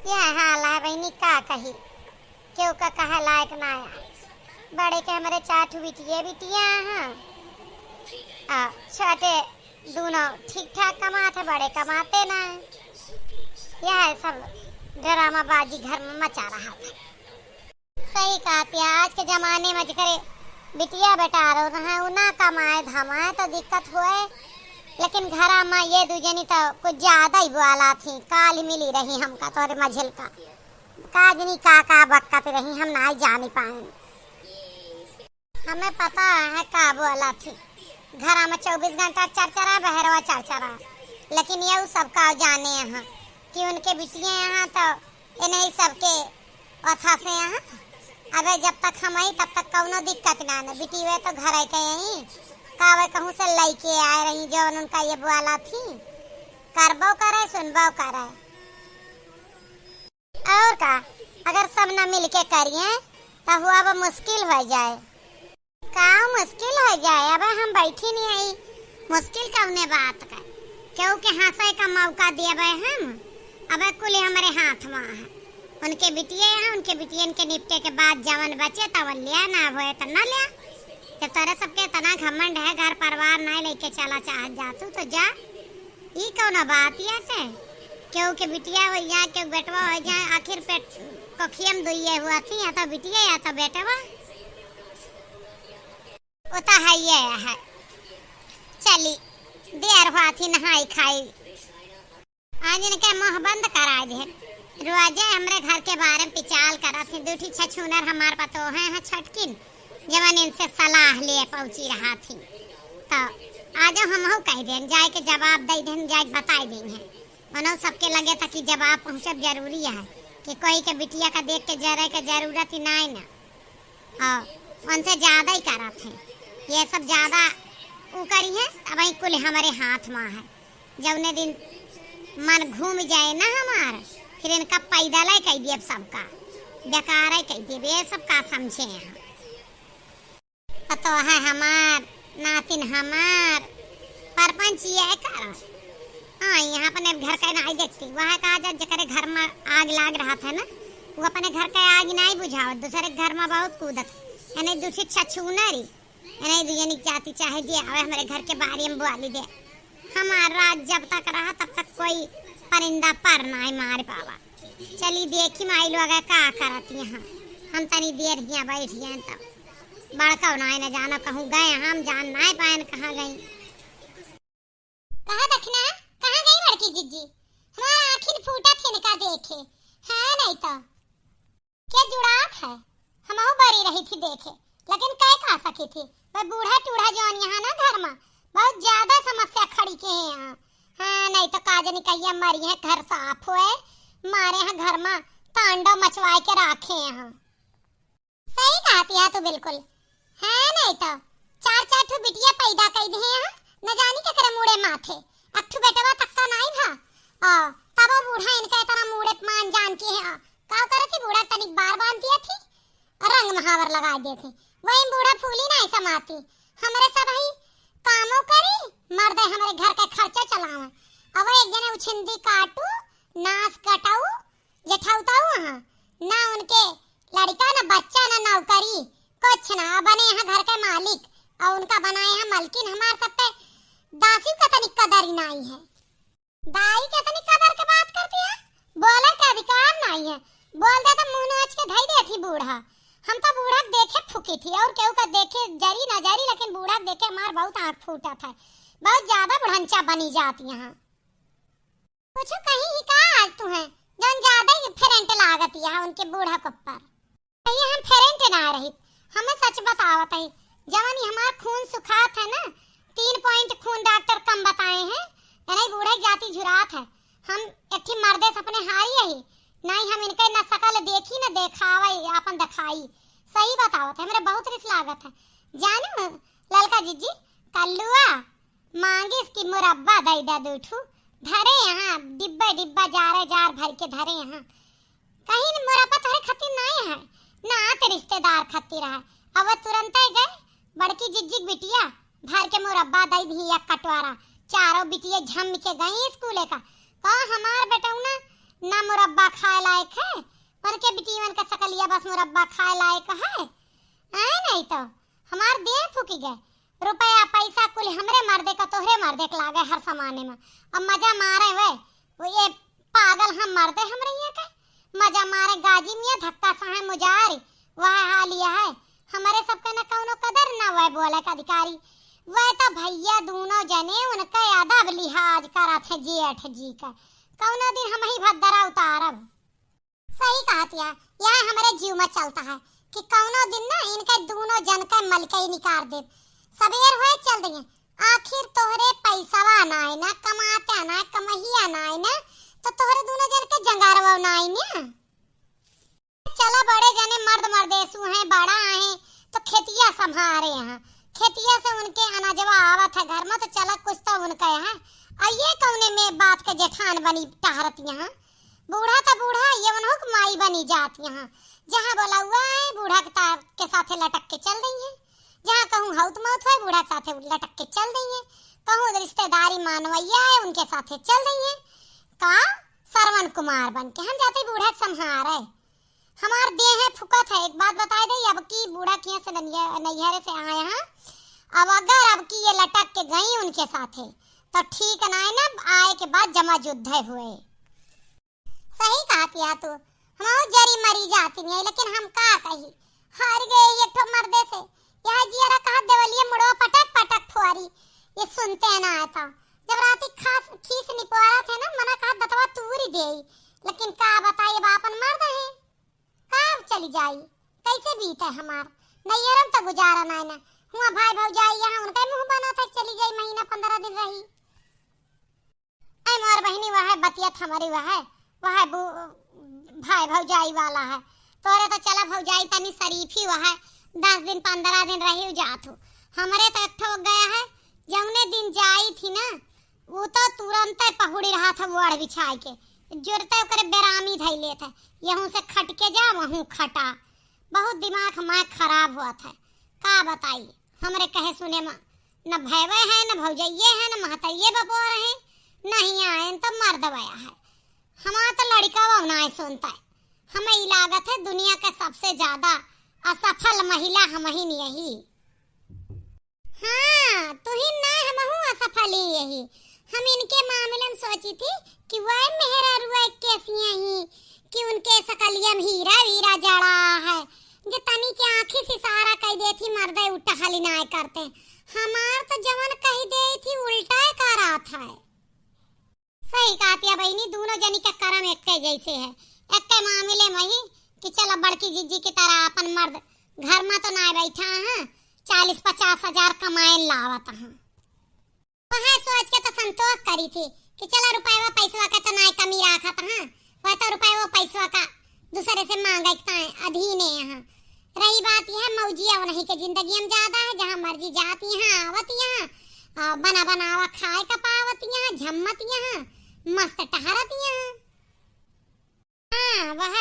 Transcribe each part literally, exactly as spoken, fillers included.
यह हाल है बहिनी, का कही, केहू का कहे लायक ना है। बड़े के हमरे चार ठो बिटिये बिटिया हैं, आ छोटे दोनों ठीक ठाक कमात है, बड़े कमाते ना है। यह सब ड्रामाबाजी घर में मचा रहा था। सही कहती है, आज के जमाने में जेकरे बिटिया बेटा रो रहे, उ ना कमाए धमाए तो दिक्कत होए, लेकिन घरा में ये दू जनी तो कुछ ज्यादा ही बोला थी। काल ही मिली रही हमका तोहरे मझिल का, का जनी का का बकत रही, हम ना जानी पाए। हमें पता है का बोला थी, घरा में चउबीस घंटा चरचरा, बहरवा चरचरा, लेकिन ये उ सब का जाने हैं कि उनके बिटिये हैं तो इन्हीं सबके अथा से यहाँ। अबे जब तक हम आई तब तक कौनो दिक्कत ना न, बिटिये तो घर के यहीं कावे कहूँ से लइके आए रही, जौन उनका ये बोला थी, करबो करे, सुनबो करे। और का, अगर सब न मिल के करिए तो हुआ अब मुश्किल हो जाए। का मुश्किल हो जाए? अबे हम बैठी नहीं आई, मुश्किल कौने बात का? केहू के हंसे का मौका देबे हम? अबे कुल हमरे हाथ में है। उनके बिटिये हैं, उनके बिटियन के निपटे के बाद जवन बचे तवन लिया, ना होए तो ना लिया। जब तोरे सबके इतना घमंड है, घर परिवार ना लेके चला चाहत जातू तो जा, ई कौनो बात याटे? केहू के बिटिया हो जाए, केहू बेटवा हो जाए, आखिर पेट कोखिया में दुइये हुआ थी, या तो बिटिया या तो बेटवा। वो तो है ये है। चली, देर हुआ थी नहाई खाई। आज इनके मुंह बंद करा दे। रोजे हमरे घर के बारे में पिचाल करत थी। दू ठी छछूनर हमार पतोहे हैं छटकिन, जवन इनसे सलाह लिए पहुंची रहा थी। तो आज हमहू कह देन, जाए के जवाब दे देन, जाए के बताए देन है। उन्हों सबके लगे था कि जवाब पहुंचब जरूरी है कि कोई के बिटिया का देख के जरे के जरूरत ही नाई ना। और उनसे ज्यादा ही करत हैं। ये सब ज्यादा उ करी हैं, अब ही कुल हमरे हाथ में है। जौने दिन मन घूम जाए ना हमार, फिर इनका पैदल ही कह दिए सबका, बेकार ही कह दिए, ये सब का समझे हैं। पतोह हमार, नातिन हमार, परपंच ये करा। हाँ, यहाँ अपने घर का नाई देखती, वह कहा जा जेकरे घर में आग लाग रहा था ना, वो अपने घर का आग नाई बुझावत, दूसरे के घर में बहुत कूदत। यानी दूसरी छछूनरी, यानी दुजनी जाति चाहे जे आवे हमरे घर के बारी में बोली दे। हमार राज जब तक रहा तब तक कोई परिंदा पर नाई मार पावा। चली देखी माई लोग का करत यहाँ। हम तनी देर हियाँ बैठ गए तब बड़का नाई न जाना कहूँ गए, हम जान नाई पाएन कहाँ गई। कहा दखना, कहाँ गई बड़की जिज्जी? हमार आँखिन फूटत है इनका देखे। हाँ नहीं तो के जुड़ात है, हमहू बरी रही थी देखे, लेकिन कै का सकी थी? वह बूढ़ा टूढ़ा जौन यहाँ ना घर में बहुत ज्यादा समस्या खड़ी के हैं यहाँ। हाँ, नहीं तो का जनी कहिया मरी है, घर साफ हुए, मारे हैं घर में तांडव मचवाए के राखे हैं। सही कहती है तू बिल्कुल। है नहीं तो चार चार ठो बिटिया पैदा कर दिए हैं, न जानी के करे मुड़े माथे, एक ठो बेटवा तक का नहीं भा। आ, तब वो बूढ़ा इनका इतना मुड़े मान जान के है। का करे थी बूढ़ा तनिक बार बांध दिया थी और रंग महावर लगा दे थी। वही बूढ़ा फूली नहीं समाती। हमरे सब ही कामों करी, मर्दे हमरे घर के खर्चा चलावे। अब एक जने उछिंदी काटू, नास कटाऊ, जेठौताऊ हाँ, ना उनके लड़का, ना बच्चा, ना नौकरी, कुछ ना। बने हैं घर के मालिक और उनका बनाए हैं मलकिन। हमार सब पे दासी का तनिक कदर ही नहीं है। दाई के तनिक कदर के बात करती है, बोले के अधिकार नहीं है। बोल दे तो मुंह नोच के धई देती बूढ़ा। हम तो बूढ़ा के देखे फूकी थी और केहू का देखे जरी ना जरी, लेकिन बूढ़ा के देखे हमार बहुत आँख फूटत है। बहुत ज्यादा बुढ़ंचा बनी जाती यहाँ। कुछ कहीं ही का आज तू है, जौन ज्यादा ही फ्रेंट लागत यहाँ उनके बूढ़ा के ऊपर। ये हम फ्रेंट ना रहित, हमें सच बतावत है, जवन ही हमार खून सुखात है ना, तीन पॉइंट खून डॉक्टर कम बताए हैं, नहीं बूढ़े जाति झुरात है। हम एक ठे मर्दे से अपने हारी यही, नहीं हम इनके न सकल देखी न देखावे, आपन दिखाई। सही बतावत है, हमरे बहुत रिस लागत है। जानू ललका जिज्जी, कल्लुआ मांगिस की मुरब्बा दई दे दू ठू, धरे यहाँ डिब्बे डिब्बा जारे जार भर के धरे यहाँ। कहीं न मुरब्बा तोहरे खातिर नाई है, ना आते रिश्तेदार खातिर है। अब वो तुरंते गए, बड़की जिज्जी के बिटिया भर के मुरब्बा दई दी एक कटोरा। चारों बिटिया झम के गई स्कूले का। कहा हमार बेटौना ना मुरब्बा खाए लायक है, उनके बिटियन के सकलिया बस मुरब्बा खाए लायक है। आए नहीं तो हमार देह फूकि गए। रुपया पैसा कुल हमरे मर्दे का तोहरे मर्दे के लागे हर समाने में। अब मजा मारे वे, वो ये पागल हम मर्दे हमरे यहाँ के मजा मारे गाजी मियाँ धक्का साहे मुजारी, वह हाल यह है। हमरे सबके न कौनो कदर न वह बोले का अधिकारी। वह तो भैया दूनों जने उनका अदब लिहाज करत है जेठ जी का। कौनो दिन हम ही भद्दरा उतारब। सही कहत या, यह हमरे जीव में चलता है कि कौनो दिन ना इनके दूनों जन के मलकई निकाल देब। सबेर होए चल देंगे। आखिर तोहरे पैसवा नाई ना, कमाते ना, कमहिया नाई ना, तो तोहरे दूनों जन के जंगारवा नाई ना। चला बड़े जने मर्द मर्देसु हैं, बड़ा हैं, तो खेतिया संभारे हैं। खेतिया से उनके अनाजवा आवत है घर में, तो चला कुछ तो उनके है। आ ये कौने में बात के जेठान बनी टहरत यहाँ? बूढ़ा तो बूढ़ा, ये उन्हों के माई बनी जात यहाँ। जहाँ बोला हुआ है, बूढ़ा के ता-, के साथे लटक के चल रही है। जहाँ कहूँ हौत मौत होए, बूढ़ा के साथे लटक के चल रही है। कहूँ रिश्तेदारी मानवैया है, उनके साथे चल रही है। का सरवन कुमार बन के हम जाते बूढ़ा के संहारे। हमार देह है फुकत है, एक बात बताए दे, अब की बूढ़ा किया से ननिया-, नैहरे से आए हैं, अब अगर अब की ये लटक के गई उनके साथे, तो ठीक ना है ना, आए के बाद जमा युद्ध है हुए। सही कहत या तू, हम जरी मरी जाती नहीं, लेकिन हम का कही, हार गए एक ठो मर्दे से। यह जियरा कहत देवलिए मुड़वा पटक पटक फुआरी, ये सुनते ना आता। जब राती खास खीस निपोरा थे ना, मना कहत दतवा तूरी देई, लेकिन का बताई, अब आपन मर्द है, का चली जाई, कैसे बीते हमार? नैहरम तो गुजारा नाय ना, हुआ भाई भौजाई यहाँ उनका मुँह बना था, चली जाई, महीना पंद्रह दिन रही। ऐ मोर बहिनी, वह बतियत हमरी, वह, वह बु-, भाई भौजाई वाला है। तोरे तो चला भौजाई तनी शरीफ ही वह, दस दिन पंद्रह दिन रही जात हो। हमरे तो एक ठो गया है, जौने दिन जाई थी ना, वो तो तुरंते पहुड़ी रहा था ओढ़ बिछाए के, जुरते ओकरे बेरामी धई लेत है, यहूँ से खट के जा, वहूँ खटा। बहुत दिमाग हमार खराब हुआ था, का बताई। हमरे कहे सुने में न भैवे है, न भौजइये है, न महतइये बपोर है, नहीं आए तो मर्दवया है। हमार तो लड़का वो नाय सुनता है। हमें ई लागत है दुनिया के सबसे ज्यादा असफल महिला हमहिन यही। हाँ, तुहिन नाय हमहू असफल ही यही। हम इनके मामले में सोची थी कि वह मेहरारुआ कैसी ही कि उनके सकलिया में हीरा वीरा जड़ा है, जे तनी के आँखी से इशारा कई देथी, मर्दे उठा खाली नाय करते। हमार तो जवन कही देई थी, उल्टा ही करत है। सही कहतिया बहिनी, दूनो जनी के करम एक्के जैसे है। एक्के मामले में ही कि चला बड़की जिज्जी की तरह अपन मर्द घर में तो नाय बैठा है, चालीस पचास हजार कमाए लावत है। वह सोच के तो संतोष करी थी कि चला रुपयवा पैसवा का तो नाय कमी राखत हाँ, वह तो रुपयवा पैसवा का दूसरे से मांगे के ताए अधीने यहाँ। रही बात यह मौजिया उन्हीं के जिंदगी में ज्यादा है, जहाँ मर्जी जात यहाँ, आवत यहाँ, आ, बना बनावा खाए का पावत यहाँ, झम्मत यहाँ, मस्त टहरत यहाँ। हाँ, वह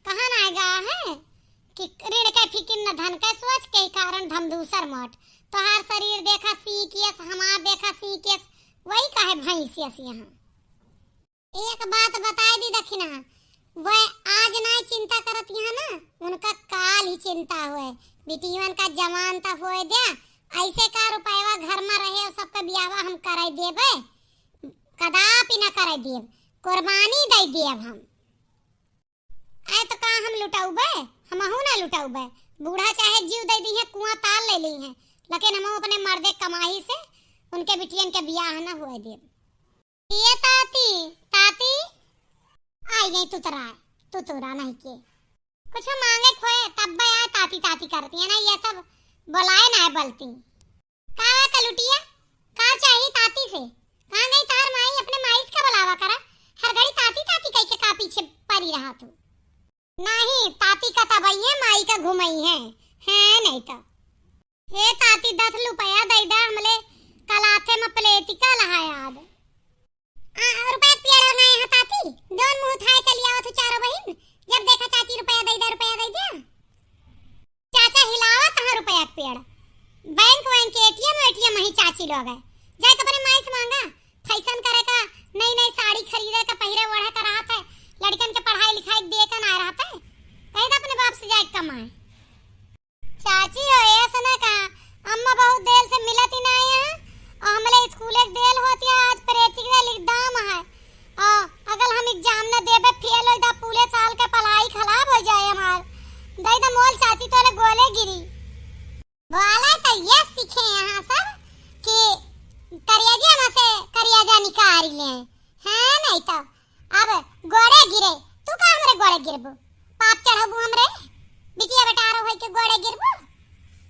कहा ना गा है कि ऋण के फिकिर न धन के सोच, के कारण धम दूसर मोट। तोहार शरीर देखा सीकियस, हमार देखा सीकियस, वही काहे भैंसियस यहाँ। एक बात बताए दी दखिना, वह आज ना चिंता करत यहाँ ना, उनका काल ही चिंता हुए। बिटियन का जवान त होए द्या, ऐसे का रुपयवा घर में रहे और सबका बियाहवा हम कराई देबे, कदापि न कराई देब, कुर्बानी दे देब हम। आए तो का हम लुटाउबे? हमहू ना लुटाउबे। बूढ़ा चाहे जीव दे दी है, कुआं ताल ले ली है, लेकिन हम अपने मर्दे कमाई से उनके बिटियन के बियाह ना हुए देब। ये ताती, ताती, आई गई तुतरा, तुतरा नहीं के। कुछ मांगे खोए तब बे आए ताती ताती करती है ना, ये सब बुलाए ना है बलती। का हुआ कलुटिया? का चाही ताती से? कहाँ गई तार माई? अपने माई से का बुलावा करा, हर घड़ी ताती ताती कह के का पीछे पड़ी रहा तू? नहीं, ताती का तबई है, माई का घुमई है, है नहीं तो। हे ताती, दस रुपया दे दा, हमले कलाथे में प्लेटिका लहाया आद। आ, रुपया के पेड़ नहीं है ताती, दोन मुंह थाए चली आवत हो चारों बहिन, जब देखा चाची रुपया दे दा, रुपया दे दा। चाचा हिलावत हैं रुपया के पेड़, बैंक वैंक के एटीएम वेटीएम वही चाची लोग है, जाए के अपने माई से मांगा, फैशन करे का, नई नई साड़ी खरीदे का, पहिरे ओढ़े का रहत है, लड़कन के पढ़ाई लिखाई दे के ना रहते, कही तो अपने बाप से जाए कमाए। चाची हो, ऐसे ना कहा, अम्मा बहुत देर से मिलत ही ना आए हैं, और हमले स्कूल एक देर होती है, आज practical exam है, और अगर हम exam ना देबे, fail हो जा, पूरे साल के पढ़ाई खराब हो जाए हमार। दई द मोल चाची तोरे गोले गिरी। बोला तो ये सीखे यहाँ सब कि करियाजे में से करियाजा निकाल ले। हाँ, नहीं तो अब गोड़े गिरे, तू का हमरे गोड़े गिरबू? पाप चढ़बू हमरे? बिटिया बेटारो होई के गोड़े गिरबू?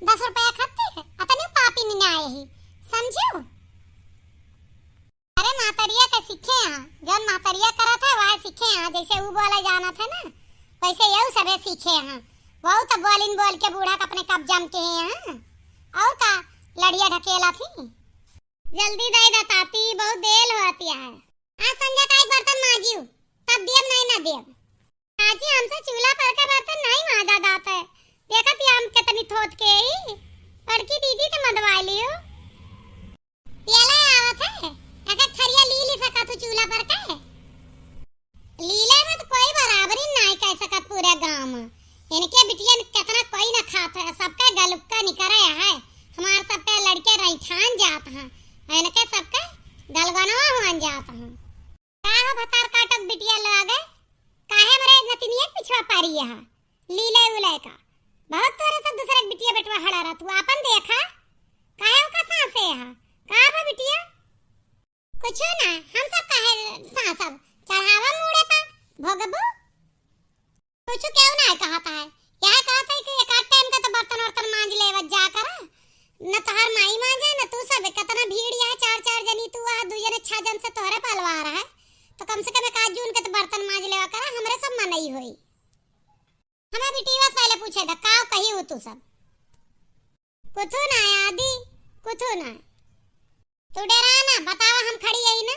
दस रुपया खातिर अतनी पापी नहीं आए ही, समझू? अरे महतरिया के सीखे हैं, जौन महतरिया करत है वह सीखे हैं, जैसे ऊ बोला जानत है ना, वैसे यहू सबे सीखे हैं। वहू तो बोलिन बोल के बूढ़ा के अपने कब्जा में के हैं। और का लड़िया ढकेला थी। जल्दी दे दा ताती, बहुत देर होती है। आज संझा का एक बर्तन माजियो, तब दियब नहीं ना दियब। चाची, हमसे चूल्हा पर का बर्तन नहीं माजा जात है। देखत ही हम कितनी थोथ के ही। बड़की दीदी तो मदवाई लियो। पियला आवत है, एक एक थरिया ली ली सका तू चूल्हा पर के। लीले में तो कोई बराबरी नहीं कह सकत पूरे गांव में। इनके बिटियन कितना कोई ना खात है, सबका गलुक्का निकरे है। हमार सबके लड़के रैठान जात हैं, इनके सबके गलगनवा हुआन जात हैं। का हो भतार काटक बिटिया लागे? काहे हमरे नतिनिया के पिछवा पारी है? लीले उले का। बहुत तोरे सब दूसरे के बिटिया बेटवा हड़ा रहा, तू आपन देखा। काहे ओका साँसे है? का बा बिटिया? कुछ ना, हम सब काहे साँसब? चढ़ावा मूड़े पर, भोगबू। कुछ केहू ना कहता है, यह कहता है कि एक आध टाइम का तो बर्तन वर्तन मांज लेवत जा कर, न तोहार माई मांजे, न तू सब। कितना भीड़ यहाँ, चार चार जनी तू, वहाँ दू जने, छह जन से तोहरे पलवार है, तो कम से कम एक आध जून के तो बर्तन मांज लेवा करा, हमरे सब मनई होई। हमें बिटिया से पहले पूछे था, का कही हो तू सब? कुथू ना आदि, कुथू ना। तू डरा ना, बतावा, हम खड़ी यही ना।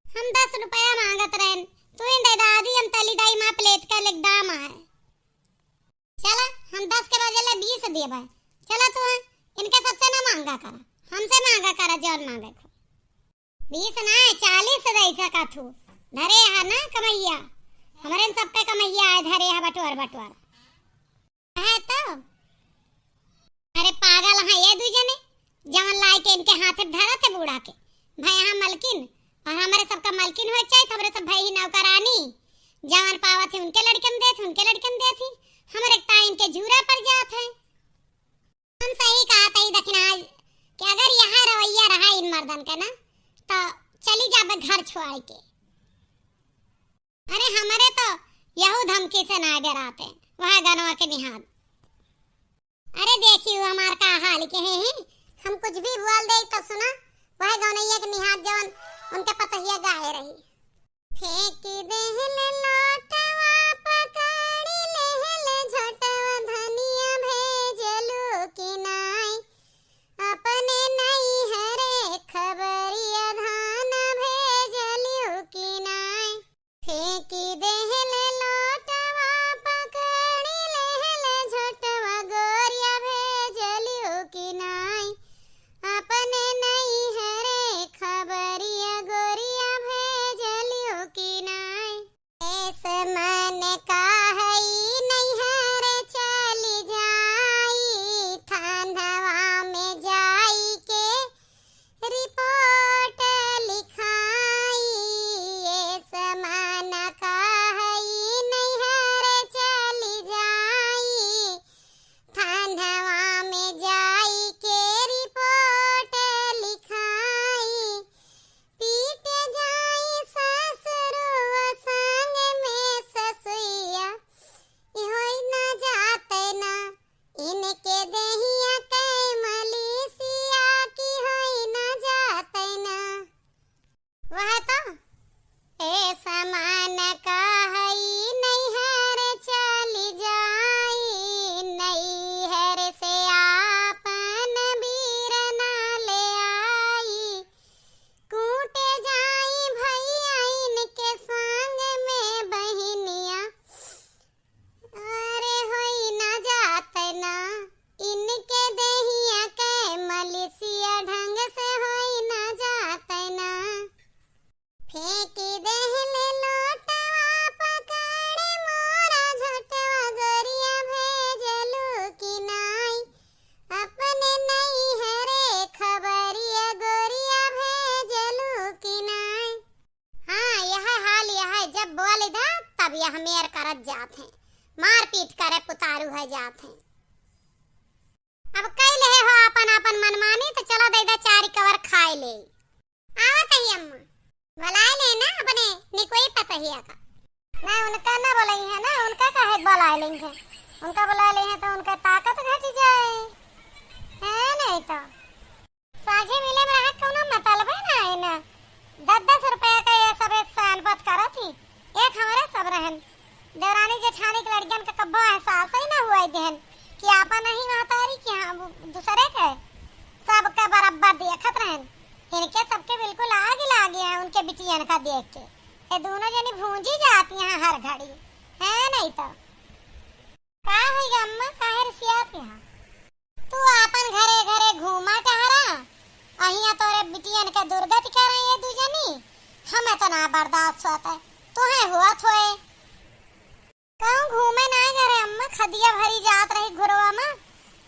हम दस रुपया मांगत रहन, तू ही दे दा आदि, हम तली दाई माँ प्लेट का लिख दाम है। चला, हम दस के बदले बीस देबे। चला तू, इनके सबसे ना मांगा करा, हमसे मांगा करा, जौन मांगे को। बीस ना, चालीस दे सका थू। धरे हा ना कमैया, हमरे न सबके कमैया है, धरे हा बटोर बटोर। है तो? अरे पागल हैं ये दू जने, जवन लाई के इनके हाथे धरत है बूढ़ा के। भाई यहाँ मलकिन, और हमरे सबका मलकिन हो चाहे, हमरे सब भाई ही नौकरानी। जवन पावत है उनके लड़कन देत, उनके लड़कन देत ही। हमरे ताई इनके झूरा पर जात है। हम सही कहा तई दखिनाज कि अगर यहाँ रवैया रहा इन मर्दन के ना, तो चली जाबे घर छोड़ के। अरे हमरे तो यहू धमकी से ना डराते, वह गनवा के निहाद। अरे देखियो हमार का हाल के हैं, हम कुछ भी बोल दे तो सुना, वह गौनैया के निहाद जवन उनके पतहिया गाए रही। फेंक देहल लोटवा, पकड़ी लेहल झोटवा, धनिया भेजलू कि नाई? अपने नैहरे खबरिया, धान भेजलू कि नाई? फेंक देहल लोटवा, पकड़ी लेहल झोटवा, गोरिया भेजलू कि नाई? अपने नैहरे खबरिया, गोरिया भेजलू कि नाई? ए अब यह मेर करत जात हैं, मारपीट करे पुतारू है जात हैं। अब कई लेहे हो आपन आपन मनमानी, तो चलो दे दे चारी कवर खाए ले। आवत ही अम्मा, बुलाए ले ना अपने निकोई पतहिया का। ना, उनका ना बोलाई है ना, उनका काहे बुलाए लेंगे? उनका बुलाए ले हैं तो उनका ताकत घट जाए, है नहीं तो। साझे मिले में रहा कौनो मतलबे ना है ना। दस दस रुपया का ये सब एक साल बात करत ही, एक हमारे सब रहन। देवरानी जेठानी के लड़कियन का कब्बो एहसास ही ना हुआ देहन कि आपन नहीं महतारी कि हाँ वो दूसरे के, सबके बराबर देखत रहन। इनके सबके बिल्कुल आग लागे है उनके बिटियन का देख के। ये दोनों जनी भूंजी जाती हैं हर घड़ी, है नहीं तो। का होई गा अम्मा, काहे रिसियात यहाँ? तू आपन घरे घरे घूमा टहरा, अहिया तोरे बिटियन के दुर्गति करे ये दू जनी। हमें तो ना बर्दाश्त होत है, तुहे हुआ थोए। कहूँ घूमे ना गए रहे अम्मा, खदिया भरी जात रही घुरवा में,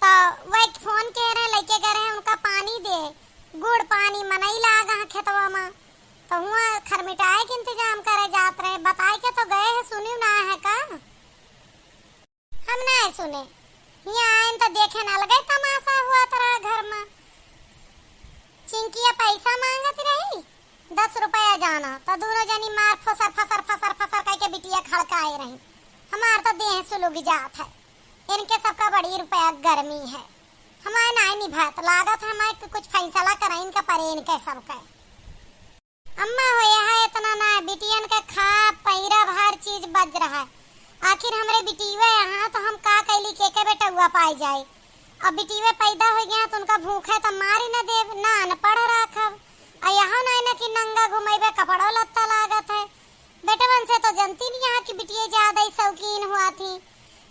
तो वही फोन के रहे, लेके गए रहे उनका पानी दे, गुड़ पानी मनई लाग है खेतवा में, तो हुआ खरमिटाए के इंतजाम करे जात रहे, बताए के तो गए है, सुनी ना है का? हम ना सुने, हियाँ आएन तो देखेन अलगे तमाशा हुआ तरह घर में। चिंकिया पैसा मांगत रही, दस रुपया जाना, तो दोनों जनी मार फसर फसर फसर फसर करके बिटिया खड़काए रही। हमार तो देह सुलुग जात है, इनके सबका बड़ी रुपया गर्मी है, हमारे नाई निभात लागत है, हमारे कुछ फैसला कराइन का परे इनके सबके। अम्मा हो, यहाँ इतना ना, बिटियन के खाब पहिरब हर चीज बज रहा है। आखिर हमरे बिटिया यहाँ तो हम का कैली, के के बेटउआ पाई जाए। अब बिटिया पैदा हो गया तो उनका भूखे तो मारी न देब, ना अनपढ़ राखब। आ यहाँ ना, ना कि नंगा घुमैबे, कपड़ो लत्ता लागत है। बेटवन से तो जनती नहीं यहाँ की बिटिया ज्यादा ही शौकीन हुआ थी।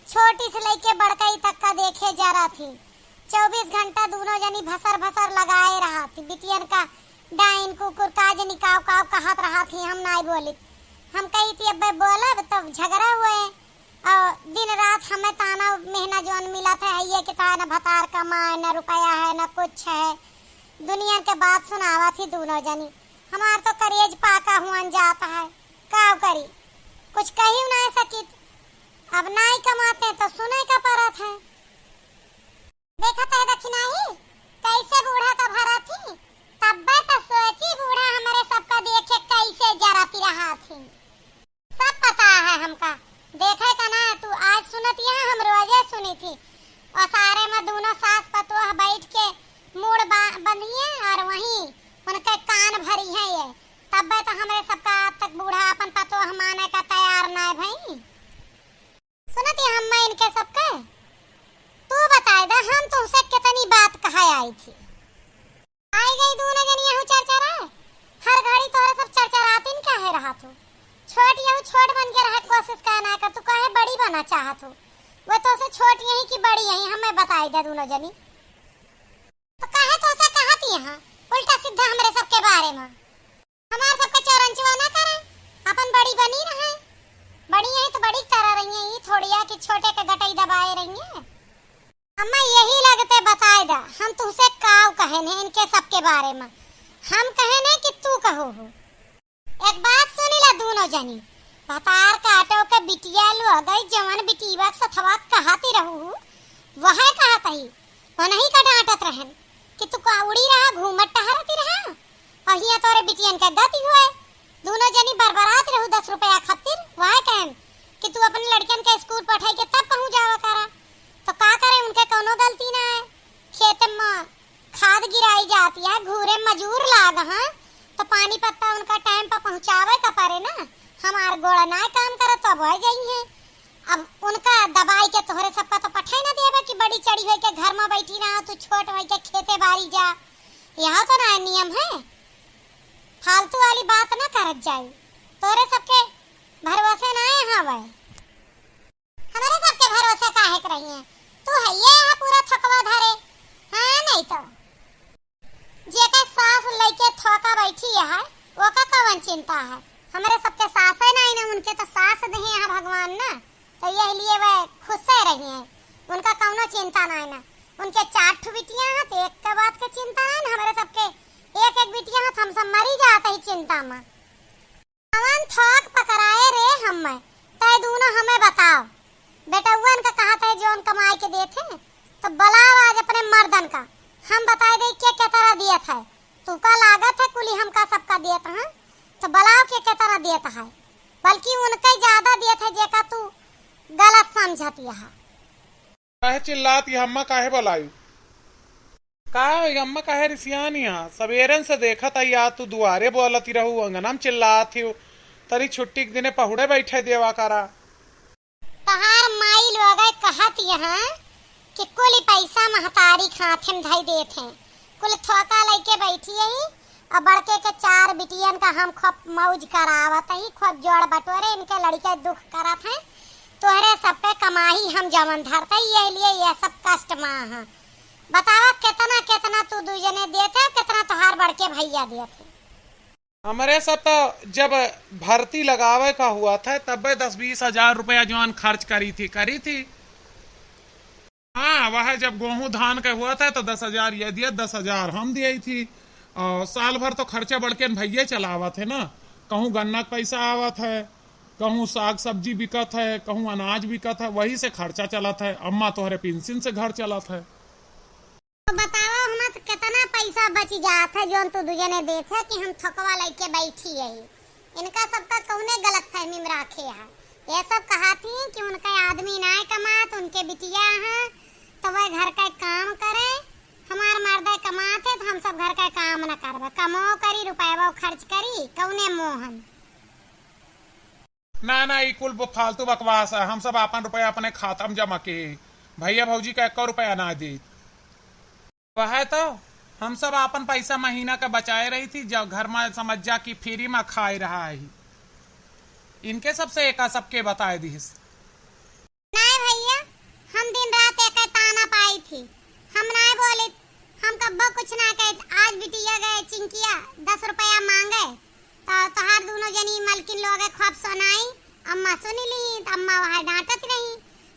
छोटी से लेके बड़कई तक का देखे जरा थी। चउबीस घंटा दोनों जनी भसर भसर लगाए रहा थी। बिटियन का डाइन कुकुर का जनी काव काव कहत रहा थी, हम नाई बोलित। हम कही थी अब्बे बोलब तब झगड़ा हुए। और दिन रात हमें ताना मेहना जौन मिला था, ये कि ताना भतार कमाए, न रुपया है, न कुछ है। दुनिया के बात सुनावा थी दोनों जनी। हमार तो करेज पाका हुअन जात है, काव करी, कुछ कही ना सकित। अब नाई कमाते तो सुने का परत है। देखत है दखिनाही, कैसे बूढ़ा का भरत ही, तब्बे तो सोची बूढ़ा हमरे सबका देखे कैसे जरती रहा थी। सब पता है हमका, देखे का ना, तू आज सुनत यहाँ, हम रोजे सुनी थी। और सारे में दोनों सास पतोह बैठ के मूड़ बा-, बंधिए और वहीं उनके कान भरी है ये। तब्बे तो हमरे सबका आज तक बूढ़ा अपन पतोह माने का तैयार ना है भाई। सुनत ही अम्मा इनके सबके, तू बताए दा, हम तुमसे कितनी बात कहे आई थी। आई गई दोनों जनी यहू चरचरा, हर घड़ी तोहरे सब चरचरातिन काहे रहत हो? छोट यहू छोट बन के रहे कोशिश काहे ना कर, तू काहे बड़ी बना चाहत हो? वो तो से छोट यही कि बड़ी यही, हमें बताई दे दोनों जनी। तो काहे तो से कहत यहाँ उल्टा सीधा हमरे सबके बारे में? हमार सबके चौरंचवा ना करे, अपन बड़ी बनी रहे। बड़ी है तो बड़ी तरह रही है, ई थोड़िया कि छोटे के गटई दबाए रही है। अम्मा यही लगते बताए दा, हम तुमसे काव कहेन है इनके सबके बारे में। हम कहेन है कि तू कहो हो। एक बात सुनी ला दोनों जनी, भतार काटो के बिटिया लो गई, जवन बिटीवा के सथवा कहती रहू, वह कहत ही, वनही का डांटत रहन कि तू का उड़ी रहा, घूमत टहरती रहा, और हियां तोरे बिटियन के गति हुए। दोनों जनी बरबरात रहू दस रुपया खातिर, वह कहन कि तू अपने लड़कियन के स्कूल पठाई के तब पहुंच जावा करा। तो का करे, उनके कौनो गलती ना है। खेत में खाद गिराई जाती है, घूरे मजूर लाग हैं, तो पानी पत्ता उनका टाइम पर पहुंचावे का परे ना। हमार गोड़ ना काम करे तो अब हो जाई है। अब उनका दबाई के तोहरे सबका तो पठाई ना देवे कि बड़ी चढ़ी होई के घर में बैठी रहा, तू छोट होई के खेते बारी जा। यह तो ना नियम है, फालतू वाली बात ना करत जाई। तोहरे सबके भरोसे ना है हवे। हमरे सबके भरोसे काहे के रही है? तू है ये यहाँ पूरा थकवा धरे, हाँ नहीं तो। जेकर सास लइके थोका बैठी है, ओका कवन चिंता है? हमरे सबके सासे नहीं ना, उनके तो सास देहे हैं भगवान ना, तो यही लिए वह खुश से रही हैं, उनका कौनो चिंता नहीं ना। उनके चार ठो बिटिया हैं, तो एक के बात के चिंता नहीं ना, हमरे सबके एक एक बिटिया हैं, तो हम सब मरी जाते ही चिंता में। कवन थोक पकड़ाए रे हम्मे, तै दूनो हमें बताओ, बेटउअन का कहत है जौन कमाई के देत है, तो बुलाओ आज अपने मर्दन का, हम बताई देई के केतना दियत है। तू का लागत है कुली हमका सबका दियत है, तो बुलाओ के केतना दियत है, बल्कि उनके ज्यादा दियत है जेका तू गलत समझत यहा। काहे चिल्लात यह अम्मा, काहे बुलाई? का अम्मा काहे रिसियानी हा? सबेरन से देखत आई, या तू दुआरे बोलत ही रहू, अंगना में चिल्लात ही। तरी छुट्टी के दिने पहुड़े बैठे देवा करा। तहार माई लोग कहत यहाँ कि कुल पैसा महतारी के हाथे में धई देत हैं, कुल थोका लइके बैठी यही, और बड़के के चार बिटियन का हम खूब मौज करावत ही, खूब जोड़ बटोरे, इनके लड़के दुख करत हैं, तोहरे सब पे कमाई हम जवन धरते, ये लिए ये सब कष्ट मा है। बतावा, केतना केतना तू दू जने देत है, केतना तोहार बड़के भैया देत है। हमरे सब तो जब भर्ती लगावे का हुआ था, तब्बे दस बीस हजार रुपया जौन खर्च करी थी, करी थी। हाँ, वह जब गोहूँ धान के हुआ था, तो दस हजार ये दिया, दस हजार हम दिए थी। और साल भर तो खर्चा बड़के भैया चलावत है ना, कहूँ गन्ना के पैसा आवत है, कहूँ साग सब्जी बिकत है, कहूँ अनाज बिकत है, वही से खर्चा चलत है। अम्मा तोहरे पेंशन से घर चलत है। तो बतावा, हमार से केतना पैसा बची जात है, जौन तू दू जने देत है कि हम थोकवा लइके बैठी है। इनका सबका कौने गलतफहमी में राखे है? ये सब कहत ही कि उनका आदमी नाय कमात, उनके बिटिया है, तो वह घर का काम करे। हमार मर्दा कमात है, तो हम सब घर का काम न करबे, कमाओ करी, रुपया खर्च करी, कौने मोहन। ना, ना, ई कुल ब-, फालतू बकवास है। हम सब आपन रुपया अपने खाता में जमा के, भैया भौजी का एको रुपया ना दी। वह तो हम सब आपन पैसा महीना का बचाए रही थी, जब घर में समझ जा कि फ्री में खाए रहा है। इनके सबसे एका सबके बताए दिहिस। नाय भैया, हम दिन रात एक ताना पाई थी, हम नाय बोलित, हम कब्बो कुछ ना कहित। आज बिटिया गए चिंकिया दस रुपया मांगे, तो तोहार दूनो जनी मलकिन लोग खूब सुनाई। अम्मा सुन ली, तो अम्मा वहाँ डांटत रही,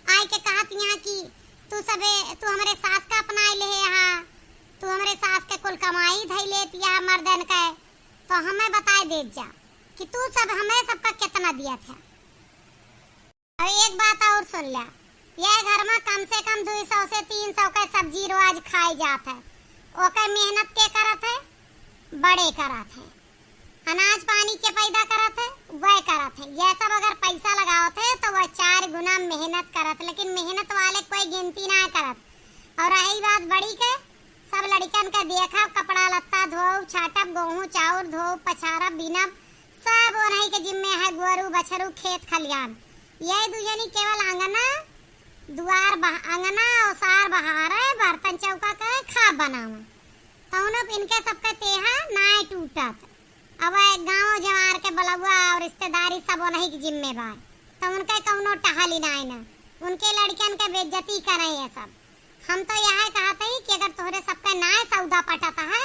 आए के कहत यहाँ कि तू सबे, तू हमरे सास का अपनाए ले यहाँ, तू हमरे सास के कुल कमाई धई लेत यहाँ मर्दन के, तो हमें बताए देत जा कि तू सब हमें सबका कितना दिया था। और एक बात और सुन ल्या, यह घर में कम से कम दो सौ से तीन सौ का सब्जी रोज खाई जात है। ओके मेहनत के करत है? बड़े करत है। अनाज पानी के पैदा करत है, वह करत है। यह सब अगर पैसा लगावत है तो वह चार गुना मेहनत करत, लेकिन मेहनत वाले कोई गिनती ना करत। और रही बात बड़ी के, सब लड़िकन के देखब, कपड़ा लत्ता धोब, छाटब, गोहूँ चाउर धोब, पछारब, बीनब, सब ओनही के जिम्मे है, गोरू बछरू, खेत खलियान। यही दुजनी केवल अंगना, दुआर बह-, अंगना, ओसार बहारे, बर्तन चौका करे, खाब बनावे। तौनो इनके सबके तेहा नाय टूटत। अब गाँव जवार के बलौआ और रिश्तेदारी सब ओनही के जिम्मे बा, तो उनके कौनो टहली नाय न। उनके लड़िकन के बेइज्जती करे ये सब। हम तो यह कहत हई कि अगर तोहरे सबके नाय सौदा पटत है,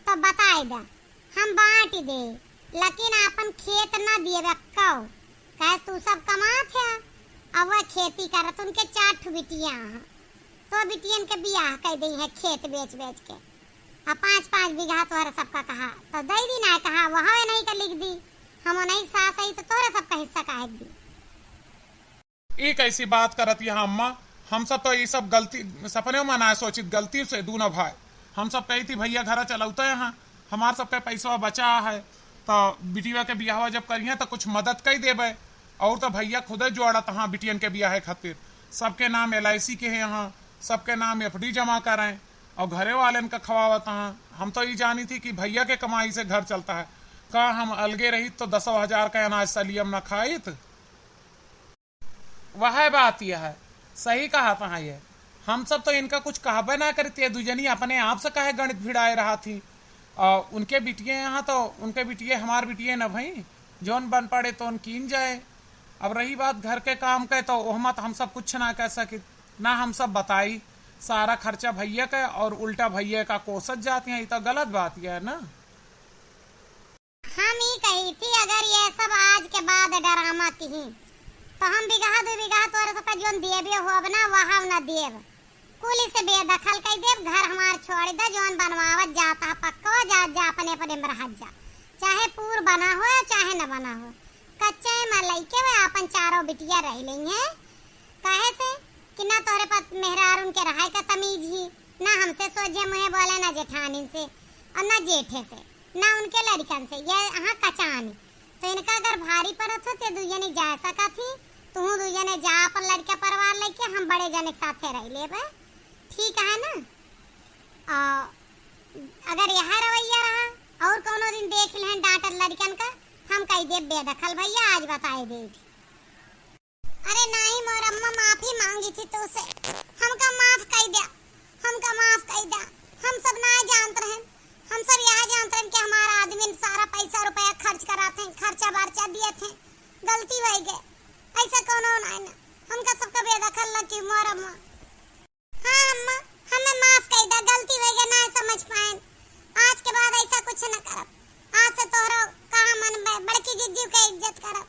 तो बताए द, हम बांट दे, लेकिन आपन खेत न दिए बक्कौ, कहे तू सब कमात है, अब वह खेती करत, उनके चार ठो बिटिया हैं, तो बिटियन के बियाह कर दी है खेत बेच बेच के, आ पाँच पाँच बीघा तोहरे सबका कहा, तो दे दी, नाय कहा, वह नहीं का लिख दी, हम नहीं सास आई तो तोहरे सबका हिस्सा काहे दी। ई कैसी बात करत यहाँ अम्मा? हम सब तो ई सब गलती सपने में ना सोचित, गलती से दूनो भाई। हम सब कही थी भैया घरा चलौते हैं, हमार सबके पैसवा बचा है, तो बिटिया के बियाहवा जब करिहे तो कुछ मदद कई देबे। और तो भैया खुदे जोड़त हाँ बिटियन के बियाहे खातिर, सबके नाम एल आई सी के है यहाँ, सबके नाम एफ डी जमा करें और घरे वालन का खवावत हाँ। हम तो ई जानी थी कि भैया के कमाई से घर चलता है, का हम अलगे रहित तो दसों हजार का अनाज सलियम न खाइत। वह बात यह है, सही कहा तहाँ ये। हम सब तो इनका कुछ कहबे ना करित, ये दुजनी अपने आप से काहे गणित भिड़ाए रहा थी। और उनके बिटिये यहाँ तो, उनके बिटिये हमार बिटिये न भई, जौन बन पड़े तौन कीन जाए। अब रही बात घर के काम के, तो ओहमा तो हम सब कुछ ना कह सकित, ना हम सब बताई। सारा खर्चा भैया के और उल्टा भैया का कोसत जाती हैं, ये तो गलत बात यह है ना। हम ई कही थी, अगर ये सब आज के बाद डरामा किही, तो हम बीघा दो बीघा तोरे सबका जोन देबे होब ना, वहाव ना देब। कुली से बेदखल कर देब, घर हमार छोड़ दे, जोन बनवावत जाता पक्को जा, जा अपने अपने में रहत जा, चाहे पूर बना हो चाहे न बना हो। कच्चे में लइके वे आपन चारों बिटिया रह लेइहैं। काहे से कि ना तोहरे पत-, मेहरारून के रहे का तमीज ही, ना हमसे सोझे मुँहे बोले, ना जेठानिन से, और ना जेठे से, ना उनके लड़िकन से। ये अहाँ कचानी। तो इनका अगर भारी पड़त हो, तो दुइ जने जा सकत ही। तुहूँ दुइ जने जा अपन लड़िका परिवार लइके, हम बड़े जने के साथे रह लेबे। ठीक है ना? और अगर यह रवैया रहा और कौनो दिन देख लेहन डांटत लड़िकन का, हम कहि देब बेदखल भैया, आज बताए देत ही। अरे नाहीं मोर अम्मा, माफी मांगी थी तुसे, हमका माफ कइ द्या, हमका माफ कइ द्या। हम सब नाहीं जानत रहन, हम सब यह जानत रहन कि हमार आदमी सारा पैसा रुपया खर्च करात हैं, खर्चा बर्चा दियत हैं, गलती होइ गए, ऐसा कौनो नाहीं ना, हमका सबका बेदखल न की मोर अम्मा। हाँ अम्मा, हमें माफ कइ द्या, गलती होइ गए, नाहीं समझ पाएन। आज के बाद ऐसा कुछ न करब। आज से तोहरो कहाँ मन ब-, बड़की जिज्जी के इज्जत करब।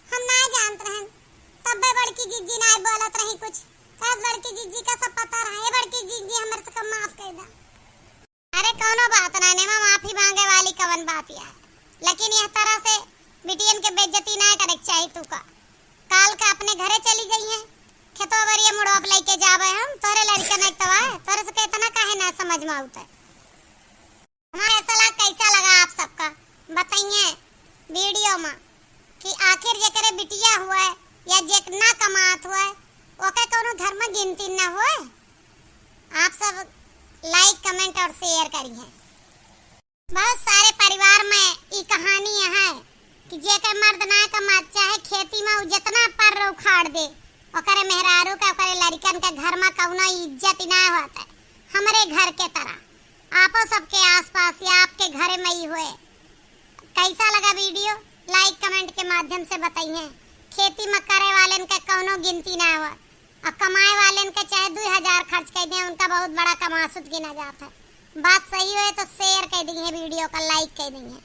हम नाहीं जानत रहन, तब बड़की जिज्जी नाहीं बोलत रही कुछ। कस बड़की जिज्जी का सब पता रहा। ए बड़की जिज्जी, हमरे सबका माफ कइ द्या। अरे कौनो बात ना, एमा माफी मांगे वाली कवन बात या? लेकिन यह तरह से बिटियन के बेइज्जती ना करे के चाही तू का। काल का अपने घरे चली जइहैं, खेतवा बरिया मुड़वा पे लइके जाबे हम, तोरे लड़िकन एक तवा है, तोरे सबके इतना काहे ना समझ में आवत है? हमारे सलाह कैसा लगा आप सबका, बताइए video में कि आखिर जेकरे बिटिया हुए या जे ना कमात हुए, ओके कौनो धर्म गिनती न हुए। आप सब like, comment और share करिए। बहुत सारे परिवार में ई कहानी है कि जेके मर्द ना कमात, चाहे खेती में उ जितना पर्र उखाड़ दे, ओकरे मेहरारू के, ओकरे लड़िकन के घर में कौनो इज्जत ना होत है। हमरे घर के तरह आपो सबके आसपास या आपके घर में ही हुए। कैसा लगा video? Like, comment के माध्यम से बताइए। खेती में करे वालेन के कौनो गिनती ना हो, और कमाए वालेन के चाहे दुइ हजार खर्च कइ दें, उनका बहुत बड़ा कमासुत गिना जात है। बात सही होए तो share कइ दीजिए, video का like कइ दीजिए।